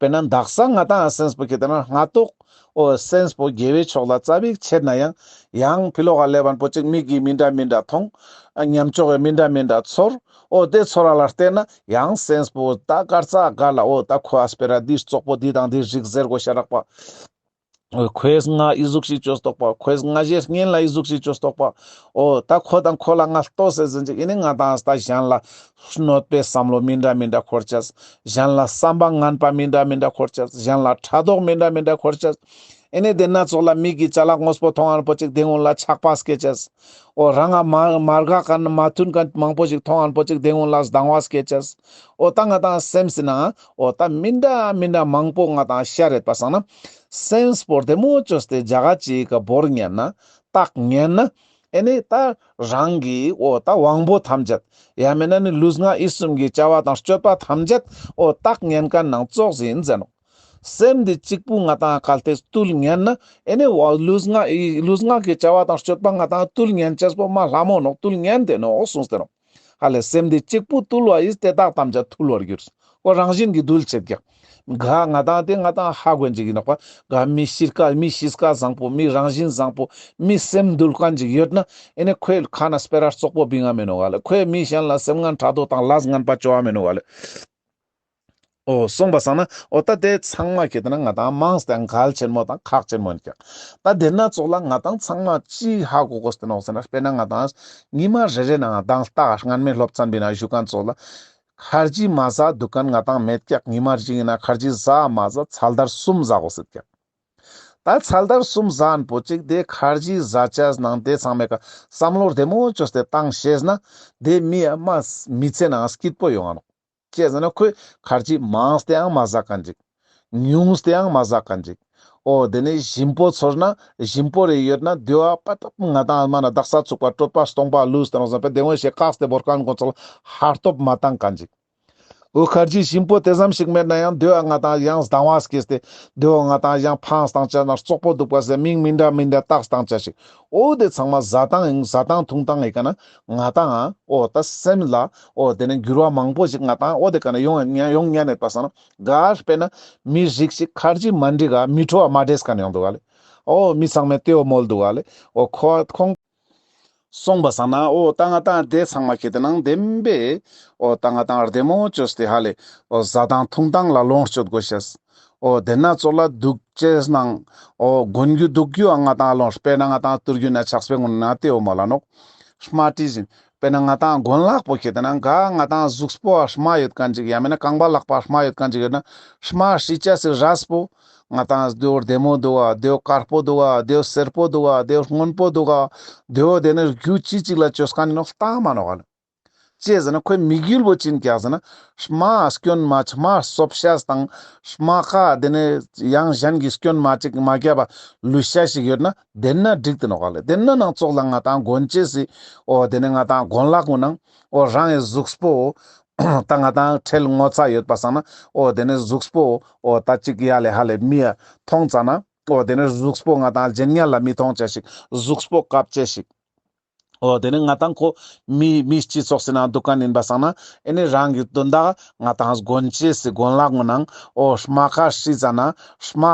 དཔེར་ན་དག་ས་ང་དང་སེམས་པོ་ཁྱེར་ཏེ་ན་སྔ་ཏོག་ འོ་སེམས་པོ་དགེ་བའི་ཕྱོགས་ལ་ཙ་པིག་ཆེད་ན་ཡང་ཡང་ཕི་ལོག་ག་ལེབ་བན་པོ་ཅིག་མིག་གི་མི་འདྲ་མི་འདྲ་མཐོང་། ཨ་ཉམ་ཅོག་གི་མི་འདྲ་མི་འདྲ་ཚོར། འོ་དེ་ཚོར་ར་ལ་བརྟེན་ན་ཡང་སེམས་པོ་ད་གར་ཙ་གར་ལ་འོ་ད་ཁོ་ཨ་སྤེ་ར་འདི་རྩོག་པོ་འདི་དང་འདི་རིག་ཟེར་གོ་ཤ་རག་པ། འོ་ཁོས་ང་ཨི་ཟུག་ཤིག་བཅོས་ཏོག་པ། ཁོས་ང་ཞེ་སྔན་ལ་ཨི་ཟུག་ཤིག་བཅོས་ཏོག་པ། འོ་ད་ཁོ་དང་ཁོ་ལ་ང་ལྟོས་ཟེར་ཟིན་ཅིག་ཨེ་ནི་ང་དང་ད་གཞན་ལ་གནོད་པའི་བསམ་བློ་མི་འདྲ་མི་འདྲ་འཁོར་ཅེས། གཞན་ལ་བསམ་པ་ངན་པ་མི་འདྲ་མི་འདྲ་འཁོར་ཅེས། གཞན་ལ་ཕྲག་དོག་མི་འདྲ་མི་འདྲ་འཁོར་ཅེས། ཨེ་ནི་དེ་ན་ཙོགས་ལ་མིག་གི་ཅ་ལག་དངོས་པོ་མཐོང་ཨན་པོ་ཅིག་དེ་ཀུན་ལ་ཆགས་པ་སྐྱེ་ཅེས། འོ་རང་ང་མ་མ་དགའ་མཁན་མ་མཐུན་མཁན་མང་པོ་ཞིག་མཐོང་ཨན་པོ་ཅིག་དེ་ཀུན་ལ་སྡང་བ་སྐྱེ་ཅེས། འོ་ད་ང་དང་སེམས་སི་ནང་འོ་ད་མི་འདྲ་མི་འདྲ་མང་པོ་ང་དང་ཤར་རེད་པ་སང་ན། སེམས་པོ་བདེ་མོ་བཅོས་ཏེ་ཇ་ག་ཅིག་ག་བོར་ཉན་ན་བཏགས་ཉན་ན། ཨེ་ནི་ད་རང་གི་འོ་ད་དབང་པོ་ཐམས་ཅད། ཡང་མེད་ན་ནི་ལུས་ངག་ཡིད་གསུམ་གྱི་བྱ་བ་དང་སྤྱོད་པ་ཐམས་ཅད་འོ་བཏགས་ཉན་མཁན་ནང་ཙོགས་ཡིན་ཟེར་ནོག་སེམས་འདི་གཅིག་པུ་ང་དང་གལ་ཏེ་བཏུལ་ཉན་ན། ཨེ་ནི་འོ་ལུས་ངག་ལུས་ངག་གི་བྱ་བ་དང་སྤྱོད་པ་ང་དང་བཏུལ་ཉན་ཅེས་པོ་མ་ལྷ་མོ་ནོག་བཏུལ་ཉན་དེ་ནོག་གསུངས་ཏེ་ནོག་ཧ་ལེ་སེམས་འདི་གཅིག་པུ་བཏུལ་བ་ཡིས་དེ་དག་ཐམས་ཅད་ཐུལ་བར་འགྱུར། འོ་རང་བཞིན་གྱི་འདུལ་བྱེད་ཀྱང་། ག་ང་དང་དེ་ང་དང་ཧ་གོན་ཅིག་ཡིན་ནོག་པ། ག་མི་གཤིས་ཀ་མི་གཤིས་ཀ་བཟང་པོ་མི་རང་བཞིན་བཟང་པོ་མི་སེམས་འདུལ་མཁན་ཅིག་ཡོད་ན། ཨེ་ནི་ཁོའི་ཁ་ན་སྤེ་ར་རྩོག་པོ་བིང་ང་མེ་ནོག་ག་ལེ། ཁོས་མི་གཞན་ལ་སེམས་ངན་ཕྲག་དོག་དང་ལས་ངན་པ་བཅོ་བ་མེ་ནོག་ག་ལེ། འོ་སོང་པ་སང་ན་འོ་ད་དེ་ཚང་མ་ཁེ་ཏེ་ན་ང་དང་མངས་ཏེ་གལ་ཆེན་མོ་དང་ཁག་ཆེན་མོ་ཡིན་ཀྱང་། ད་དེ་ན་ཙོགས་ལ་ང་དང་ཚང་མ་ཅི་ཧ་གོ་དགོས་ཏེ་ནོག་ཟེར་ན། དཔེར་ན་ང་དང་ཉི་མ་རེ་རེ་ནང་དང་ལྟ་སྔན་མའི་སློབ་ཚན་པའི་ནང་ཞུ་མཁན་ཙོགས་ལ། ཁར་ཇི་མ་ཟ་འདུག་མཁན་ང་དང་མེད་ཀྱག་ཉི་མ་རེ་ཅིག་ཡིན་ན་ཁར་ཇི་ཟ་མ་ཟ་ཚལ་དར་གསུམ་ཟ་དགོས་ཟེར་ཀྱག་ད་ཚལ་དར་གསུམ་ཟ་ཨན་པོ་ཅིག་དེ་ཁར་ཇི་ཟ་ཅེས་ནང་དེ་ཚང་མའི་ཀ་བསམ་བློ་བདེ་མོ་བཅོས་ཏེ་བཏང་ཤེས་ན། དེ་མི་ཡ་མ་མི་ཚེ་ནང་སྐྱིད་པོ་ཡོང་ང་ནོག་ཅི་ཟེར་ན་ཁོས་ཁར་ཇི་མངས་ཏེའང་མ་ཟ་མཁན་ཅིག་ཉུང་སྟེའང་མ་ཟ་མཁན་ཅིག་འོ་དེ་ནས་ཞིམ་པོ་ཚོར་ན་ཞིམ་པོ་རེ་ཡོད་ན་དེ་བ་པ་ཏོག་ང་དང་མ་ན་དག་ས་ཚུགས་པ་གྲོད་པ་སྟོང་པ་ལུས་ཏེ་ནོག་ཟེར་པ་དེ་ངོ་ཞེས་བཀག་སྟེ་བོར་མཁན་ཁོང་ཚོ་ལ་ཧར་སྟོབས་མ་བཏང་མཁན་ཅིག་འོ་ཁར་ཇི་ཞིམ་པོ་དེ་ཙམ་ཞིག་མེད་ན་ཡང་དེ་བ་ང་དང་ཡང་སྡང་བ་སྐྱེས་ཏེ་དེ་བ་ང་དང་ཡང་ཕངས་བཏང་ཅེས་ན་རྩོག་པོ་འདུག་པ་ཟེར་མིང་མི་འདྲ་མི་འདྲ་བཏགས་བཏང་ཅེས་ཤིག་འོ་དེ་ཚང་མ་ཟ་སྟངས་ཡིན། ཟ་སྟངས་འཐུང་སྟངས་ཡི་ཀ་ན་ང་དང་ཨ་འོ་ད་སེམས་ལ་འོ་དེ་ནས་འགྱུར་བ་མང་པོ་ཞིག་ང་དང་འོ་དེ་ཀ་ན་ཡོང་ཡོང་ཉན་ཡོད་པ་སང་ན། ག་དཔེར་ན་མི་རིགས་ཤིག་ཁར་ཇི་མ་འགྲིག་ག་མི་ཁྲོ་བ་མ་འདྲེས་མཁན་ཡོང་འདུག་ག་ལེ། འོ་མི་ཚང་མས་དེའོ་མོལ་འདུག་ག་ལེ། འོ་ཁོ་ཁོང་སོང་པ་སང་ན་འོ་ད་ང་དང་དེ་ཚང་མ་ཁེ་ཏེ་ནང་བདེན་པས་འོ་ད་ང་དང་བདེ་མོ་བཅོས་ཏེ་ཧ་ལེ་འོ་ཟ་སྟངས་འཐུང་སྟངས་ལ་ལོངས་སྤྱོད་དགོས་ཤེས། འོ་དེ་ན་ཙོགས་ལ་འདུག་ཅེས་ནང་འོ་གོན་རྒྱུ་འདུག་རྒྱུ་ཨ་ང་དང་ལོངས། དཔེར་ན་ང་དང་དུར་རྒྱུ་ན་ཆགས་པའི་ངོ་ན་དེའོ་མོལ་ལ་ནོག་སྨ་དྲི་བཞིན། དཔེར་ན་ང་དང་གོན་ལག་པོ་ཁེ་ཏེ་ན་ག་ང་དང་གཟུགས་པོ་ཨ་སྨ་ཡོད་མཁན་ཅིག་ཡང་མེད་ན་རྐང་པ་ལག་པ་སྨ་ཡོད་མཁན་ཅིག་ཡོད་ན་སྨ་ཧྲི་ཅེས་སི་རས་པོ་ང་དང་དེའོ་བདེ་མོ་འདུག་ག་དེའོ་དཀར་པོ་འདུག་ག་དེའོ་སེར་པོ་འདུག་ག་དེའོ་སྔོན་པོ་འདུག་ག་དེའོ་དེ་ནས་རྒྱུ་ཅི་ཅིག་ལ་བཅོས་མཁན་ཡིན་ནོག་ལྟ་མ་ནོག་ག་ལེ། ཅི་ཟེར་ན་ཁོའི་དམིགས་ཡུལ་བོ་ཅི་ཡིན་ཀྱག་ཟེར་ན། རྨ་སྐྱོན་མ་ཆ་རྨ་གསོ་ཤེས་དང་རྨ་ཁ་དེ་ནས་ཡང་གཞན་གྱི་སྐྱོན་མ་ཅིག་མ་རྒྱབ་པ་ལུས་ཤེས་ཤིག་ཡོད་ན་དེ་ན་འགྲིག་ཏེ་ནོག་ག་ལེ། དེ་ན་ནང་ཙོགས་ལ་ང་དང་གོན་ཅེས་སི་འོ་དེ་ནས་ང་དང་གོན་ལག་ངོ་ནང་འོ་རང་གི་གཟུགས་པོ་ད་ང་དང་ཁྲེལ་ངོ་ཚ་ཡོད་པ་སང་ན་འོ་དེ་ནས་གཟུགས་པོ་འོ་ད་ཅིག་ཡ་ལེ་ཧ་ལེ་མི་ཡ་མཐོང་ཙ་ན་འོ་དེ་ནས་གཟུགས་པོ་ང་དང་ལྗེན་ཉལ་ལ་མི་མཐོང་ཅེས་ཤིག་གཟུགས་པོ་བཀབ་ཅེས་ཤིག་འོ་དེ་ནས་ང་དང་ཁོ་མི་མི་སྤྱི་ཚོགས་སི་ནང་འདུག་མཁན་ཡིན་པ་སང་ན་ཨེ་ནི་རང་གི་དོན་དག་ང་དང་གོན་ཅེས་སི་གོན་ལག་ངོ་ནང་འོ་རྨ་ཁ་ཧྲི་ཙ་ན་རྨ་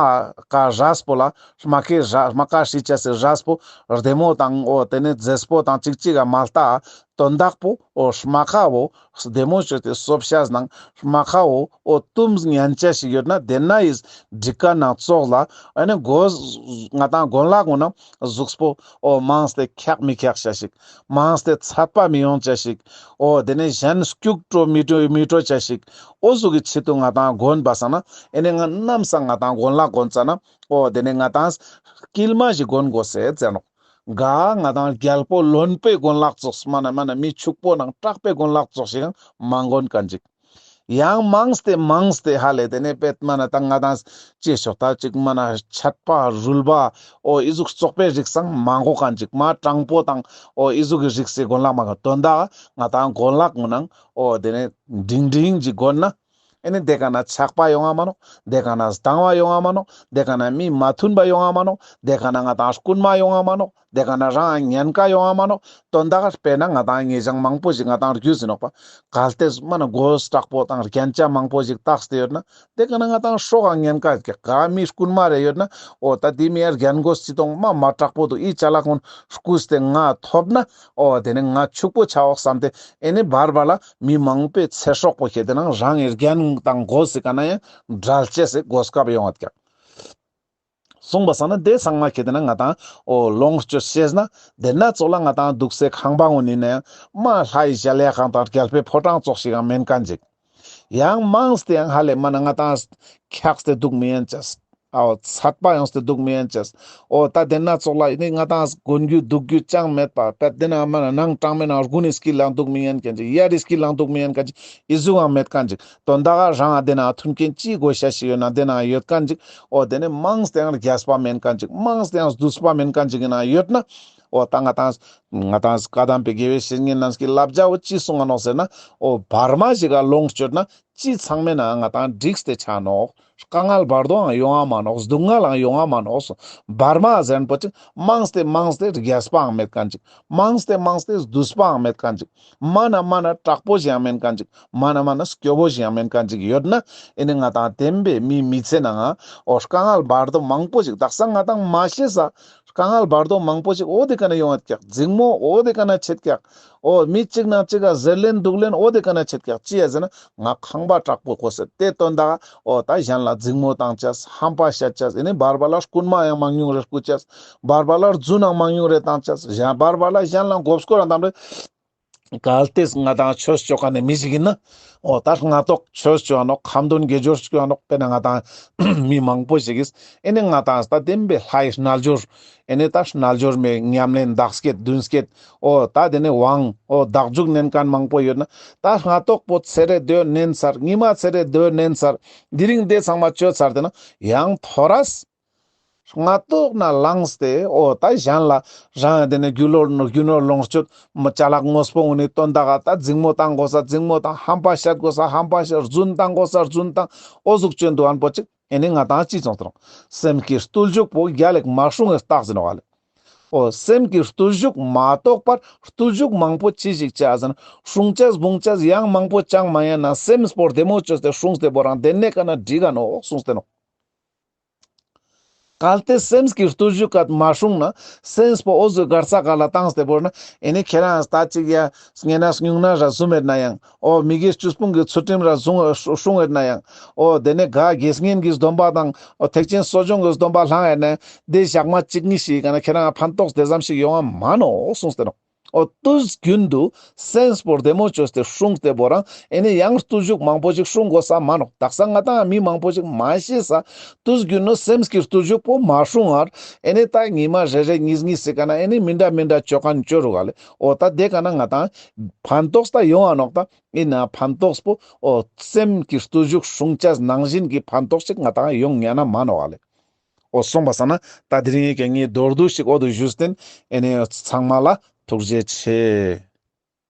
ཁ་རས་པོ་ལ་རྨ་ཁའི་ར་རྨ་ཁ་ཧྲི་ཅེས་སི་རས་པོ་བདེ་མོ་དང་འོ་དེ་ནས་མཛེས་པོ་དང་ཅིག་ཅིག་ག་མ་ལྟ། དོན་དག་པོ་འོ་རྨ་ཁ་བོ་བདེ་མོ་བཅོས་ཏེ་གསོ་ཤེས་ནང་རྨ་ཁ་བོ་འོ་བཏུམས་ཉན་ཅེས་ཤིག་ཡོད་ན་དེ་ན་ཡིས་འགྲིག་མཁན་ནང་ཙོགས་ལ་ཨེ་ནི་གོ་ང་དང་གོན་ལག་ངོ་ནང་གཟུགས་པོ་འོ་མངས་ཏེ་འཁྱག་མི་འཁྱག་ཅེས་ཤིག་མངས་ཏེ་ཚད་པ་མི་ཡོང་ཅེས་ཤིག་འོ་དེ་ནས་གཞན་སྐྱུག་བྲོ་མི་བྲོ་མི་བྲོ་ཅེས་ཤིག་འོ་ཟུག་གི་ཆེད་དུ་ང་དང་གོན་པ་སང་ན་ཨེ་ནི་ང་ནམ་སང་ང་དང་གོན་ལག་གོན་ཙ་ན་འོ་དེ་ནས་ང་དང་དཀྱིལ་མ་ཞིག་གོན་དགོས་ཟེར་ཟེར་ནོག་ག་ང་དང་རྒྱལ་པོ་བློན་པོའི་གོན་ལག་ཙོགས་མ་ན་མ་ན་མི་ཕྱུག་པོ་ནང་དྲག་པའི་གོན་ལག་ཙོགས་ཤིག་ཡང་མ་གོན་མཁན་ཅིག་ཡང་མངས་ཏེ་མངས་ཏེ་ཧ་ལེ་དེ་ནས་པེད་མ་ན་ད་ང་དང་ཅེས་ཤོག་ད་ཅིག་མ་ན་ཆད་པ་རུལ་བ་འོ་ཨི་ཟུག་བཙོག་པའི་རིགས་སང་མ་གོན་མཁན་ཅིག་མ་དྲང་པོ་དང་འོ་ཨི་ཟུག་གི་རིགས་སི་གོན་ལག་མ་གོན། དོན་དག་ང་དང་གོན་ལག་ངོ་ནང་འོ་དེ་ནས་འབྲིང་འབྲིང་ཅིག་གོན་ན། ཨེ་ནི་དེ་ཀ་ན་ཆགས་པ་ཡོང་ང་མ་ནོག་དེ་ཀ་ན་སྡང་བ་ཡོང་ང་མ་ནོག་དེ་ཀ་ན་མི་མ་མཐུན་པ་ཡོང་ང་མ་ནོག་དེ་ཀ་ན་ང་དང་རྐུན་མ་ཡོང་ང་མ་ནོག་དེ་ཀ་ན་རང་ཉེན་ཁ་ཡོང་ང་མ་ནོག། དོན་དག་དཔེར་ན་ང་ཏང་ཉེ་ཞང་མང་པོ་ཞིག་ང་ཏང་རྒྱུས་ཡིན་ནོག་པ། གལ་ཏེ་མ་ན་གོས་དྲག་པོ་དང་རྒྱན་ཆ་མང་པོ་ཞིག་བཏགས་ཏེ་ཡོད་ན། དེ་ཀ་ན་ང་ཏང་སྲོག་ག་ཉེན་ཁ་ཡོད་ཀྱག། ག་མི་རྐུན་མ་རེ་ཡོད་ན། འོ་ད་དེ་མི་ཡར་རྒྱན་གོས་ཅི་གཏོང་མ་མ་དྲག་པོ་འདུག། ཨི་ཅ་ལག་ཀུན་རྐུས་ཏེ་ང་ཐོབ་ན། འོ་དེ་ནི་ང་ཕྱུག་པོ་ཆ་འོག་བསམ་སྟེ། ཨེ་ནི་བར་བར་ལ་མི་མང་པོའི་ཚེ་སྲོག་པོ་ཁྱེར་ཏེ་ན་རང་གི་རྒྱན་དང་གོས་སི་ཀ་ན་ཡང་བྲལ་ཅེས་སི་གོ་སྐབས་ཡོང་ངད་ཀྱག། སོང་པ་སང་ན་དེ་ཚང་མ་ཁྱེར་ཏེ་ན་ང་ཏང་འོ་ལོངས་སྤྱོད་ཤེས་ན། དེ་ན་ཙོགས་ལ་ང་ཏང་འདུག་སའི་ཁང་པ་ངོ་ནི་ན་ཡང་མ་ལྷའི་གཞལ་ཡས་ཁང་དང་རྒྱལ་པོའི་ཕོ་བྲང་ཙོགས་ཤིག་ཡང་མེན་མཁན་ཅིག། ཡང་མང་སྟེ་ཡང་ཧ་ལས་མ་ན་ང་ཏང་འཁྱགས་ཏེ་འདུག་མི་ཉན་ཅེས། འོ་ཚད་པ་ཡོངས་ཏེ་འདུག་མི་ཉན་ཅེས། འོ་ད་དེ་ན་ཙོགས་ལ་ནི་ང་ཏང་གོན་རྒྱུ་འདུག་རྒྱུ་ཅང་མེད་པ། པད་དེ་ན་མ་ན་ནང་གྲང་མོའི་ནང་དགུན་ནི་སྐྱིད་ལ་འདུག་མི་ཉན་མཁན་ཅིག། དབྱར་རི་སྐྱིད་ལ་འདུག་མི་ཉན་མཁན་ཅིག། ཨི་ཟུག་ཡང་མེད་མཁན་ཅིག། དོན་དག་རང་དེ་ན་མཐུན་རྐྱེན་ཅི་དགོས་ཤ་ཞིག་ཡོད་ན་དེ་ན་ཡོད་མཁན་ཅིག། འོ་དེ་ནི་མང་སྟེ་ཡང་རྒྱས་པ་མེན་མཁན་ཅིག། མང་སྟེ་ཡང་བསྡུས་པ་མེན་མཁན་ཅིག་ཡིན་ན་ཡོད་ན། འོ་ད་ང་ཏང་ང་ཏང་བཀའ་གདམས་པའི་དགེ་བའི་བཤེས་གཉེན་རྣམས་ཀྱི་བསླབ་བྱ་བོ་ཅི་གསུང་ང་ནོག་ཟེར་ན། འོ་བར་མ་ཞིག་ག་ལོངས་སྤྱོད་ན་ཅི་ཚང་མའི་ནང་ང་ཏང་འགྲིགས་ཏེ་ཆ་ནོག། དཀའ་ངལ་བར་དོའང་ཡོང་ང་མ་ནོག། སྡུག་བསྔལའང་ཡོང་ང་མ་ནོག། བར་མ་ཟེར་ན་པོ་ཅིག་མང་སྟེ་མང་སྟེ་རྒྱས་པའང་མེད་མཁན་ཅིག། མང་སྟེ་མང་སྟེ་བསྡུས་པའང་མེད་མཁན་ཅིག། མ་ན་མ་ན་དྲག་པོ་ཞིག་ཡང་མེན་མཁན་ཅིག། མ་ན་མ་ན་སྐྱོ་བོ་ཞིག་ཡང་མེན་མཁན་ཅིག་ཡོད་ན། ཨེ་ནི་ང་ཏང་བདེན་པའི་མིའི་མི་ཚེ་ནང་ང་འོ་དཀའ་ངལ་བར་དོ་མང་པོ་ཞིག་དག་ས་ང་ཏང་མ་ཤེས་ས། དཀའ་ངལ་བར་དོ་མང་པོ་ཞིག་འོ་དེ་ཀ་ན་ཡོང་ངད་ཀྱག། འཛིང་མོ་འོ་དེ་ཀ་ན་ཆད་ཀྱག། འོ་མི་གཅིག་ནང་གཅིག་ག་ཟེར་ལེན་སྡུག་ལེན་འོ་དེ་ཀ་ན་ཆད་ཀྱག། ཅི་ཡ་ཟེར་ན་ང་ཁང་པ་དྲག་པོ་དགོས་ཟེར་དེ་དོན་དག། འོ་ད་གཞན་ལ་འཛིང་མོ་བཏང་ཅེས། ཧམ་པ་བཤད་ཅེས། ཨེ་ནི་བར་བར་ལ་རྐུན་མ་ཡང་མང་ཉུང་རེ་རྐུ་ཅེས། བར་བར་ལ་རྫུན་ནང་མང་ཉུང་རེ་བཏང་ཅེས། གཞན་བར་བར་ལ་གཞན་ལ་མགོ་སྐོར་ར་བཏང་རེ། གལ་ཏེ་ང་ཏང་ཆོས་ཅོ་མཁན་ནི་མི་ཞིག་ཡིན་ན། འོ་ད་སྔ་ཏོག་ཆོས་ཅོ་ཡ་ནོག། ཁ་འདོན་དགེ་སྦྱོར་ཅོ་ཡ་ནོག། དཔེར་ན་ང་ཏང་མི་མང་པོ་ཞིག་གིས་ཨེ་ནི་ང་ཏང་ད་བདེན་པའི་ལྷའི་རྣལ་འབྱོར། ཨེ་ནི་ད་རྣལ་འབྱོར་མའི་ཉམས་ལེན་བདག་བསྐྱེད་མདུན་བསྐྱེད། འོ་ད་དེ་ནི་དབང་འོ་བདག་འཇུག་ནན་མཁན་མང་པོ་ཡོད་ན། ད་སྔ་ཏོག་པོ་ཚེ་རེ་དོ་ནན་ཚར། ཉི་མ་ཚེ་རེ་དོ་ནན་ཚར། དེ་རིང་དེ་ཚང་མ་ཅོ་ཚར་ཏེ་ན་ཡང་ཐོ་རས། སྔ་ཏོག་ན་ལངས་ཏེ་འོ་ད་གཞན་ལ་རང་དེ་ནི་རྒྱུ་ནོར་རྒྱུ་ནོར་ལོངས་སྤྱོད་མ་ཅ་ལག་དངོས་པོ་འོ་ནི་དོན་དག་ག་ད་འཛིང་མོ་བཏང་དགོས་ས་འཛིང་མོ་བཏང་། ཧམ་པ་བཤད་དགོས་ས་ཧམ་པ་བཤད། རྫུན་བཏང་དགོས་ས་རྫུན་བཏང་། འོ་ཟུག་ཅོ་འདུག་ཨན་པོ་ཅིག། ཨེ་ནི་ང་ཏང་ཅི་ཙོང་ཏེ་རུང་སེམས་ཀྱི་བརྟུལ་ཞུགས་པོ་རྒྱལ་ལེགས་མ་སྲུང་བའི་རྟགས་ཡིན་ནོག་ལེ། འོ་སེམས་ཀྱི་བརྟུལ་ཞུགས་མ་གཏོགས་པར་བརྟུལ་ཞུགས་མང་པོ་ཅི་ཞིག་བྱ་ཟེར་ན་སྲུང་ཅེས་སྦུང་ཅེས་ཡང་མང་པོ་ཅང་མ་ཡིན་ན་སེམས་པོ་བདེ་མོ་ཅོས་ཏེ་སྲུངས་ཏེ་བོ་རང་དེ་ནས་ཀ་ན་འགྲིག་ག་ནོག་གསུངས་ཏེ་ནོག། གལ་ཏེ་སེམས་ཀྱི་བརྟུལ་ཞུགས་ཀ་མ་སྲུང་ན་སེམས་པོ་འོ་ཟུག་གར་ས་ག་ལ་བཏང་སྟེ་བོར་ན་ཨེ་ནི་ཁྱེད་རང་ད་ཅིག་ཡ་ངན་ན་སྨྱུང་ན་ར་བཟུང་ཡོད་ན་ཡང་འོ་མི་དགེ་བཅུ་སྤོང་གི་ཚུལ་ཁྲིམས་ར་བཟུང་སྲུང་ཡོད་ན་ཡང་འོ་དེ་ནས་ག་དགེ་བསྙེན་གྱི་སྡོམ་པ་དང་འོ་ཐེག་ཆེན་གསོ་སྦྱོང་གི་སྡོམ་པ་བླངས་ཡོད་ན་ཡང་དེ་ཞག་མ་གཅིག་གཉིས་ཤིག་ག་ན་ཁྱེད་རང་ཕན་ཐོགས་དེ་ཙམ་ཞིག་ཡོང་བ་མ་ནོག་གསུངས་ཏེ་ནོག། འོ་དུས་རྒྱུན་དུ་སེམས་པོ་བདེ་མོ་ཅོས་ཏེ་སྲུངས་ཏེ་བོ་རང་ཨེ་ནི་ཡང་བརྟུལ་ཞུགས་མང་པོ་ཞིག་སྲུང་དགོས་ས་མ་ནོག། དག་ས་ང་ཏང་མི་མང་པོ་ཞིག་མ་ཤེས་ས་དུས་རྒྱུན་དུ་སེམས་ཀྱི་བརྟུལ་ཞུགས་པོ་མ་སྲུང་བར་ཨེ་ནི་ད་ཉི་མ་རེ་རེ་གཉིས་གཉིས་སི་ཀ་ན་ཨེ་ནི་མི་འདྲ་མི་འདྲ་ཅོ་མཁན་ཅོ་རུག་ག་ལེ། འོ་ད་དེ་ཀ་ན་ང་ཏང་ཕན་ཐོགས་ད་ཡོང་ང་ནོག། ད་ཨིན་ན་ཕན་ཐོགས་པོ་འོ་སེམས་ཀྱི་བརྟུལ་ཞུགས་སྲུང་ཅེས་ནང་བཞིན་གྱི་ཕན་ཐོགས་ཤིག་ང་ཏང་ཡོང་ཉན་ན་མ་ནོག་ག་ལེ། འོ་སོང་པ་སང་ན་ད་དེ་རིང་ངེད་ཀྱི་མདོར་བསྡུས་ཤིག་འོ་དུ་ཞུས་ཏེ་ཨེ་ནི་ཚང་མ་ལ་ཐུགས་རྗེ་ཆེ།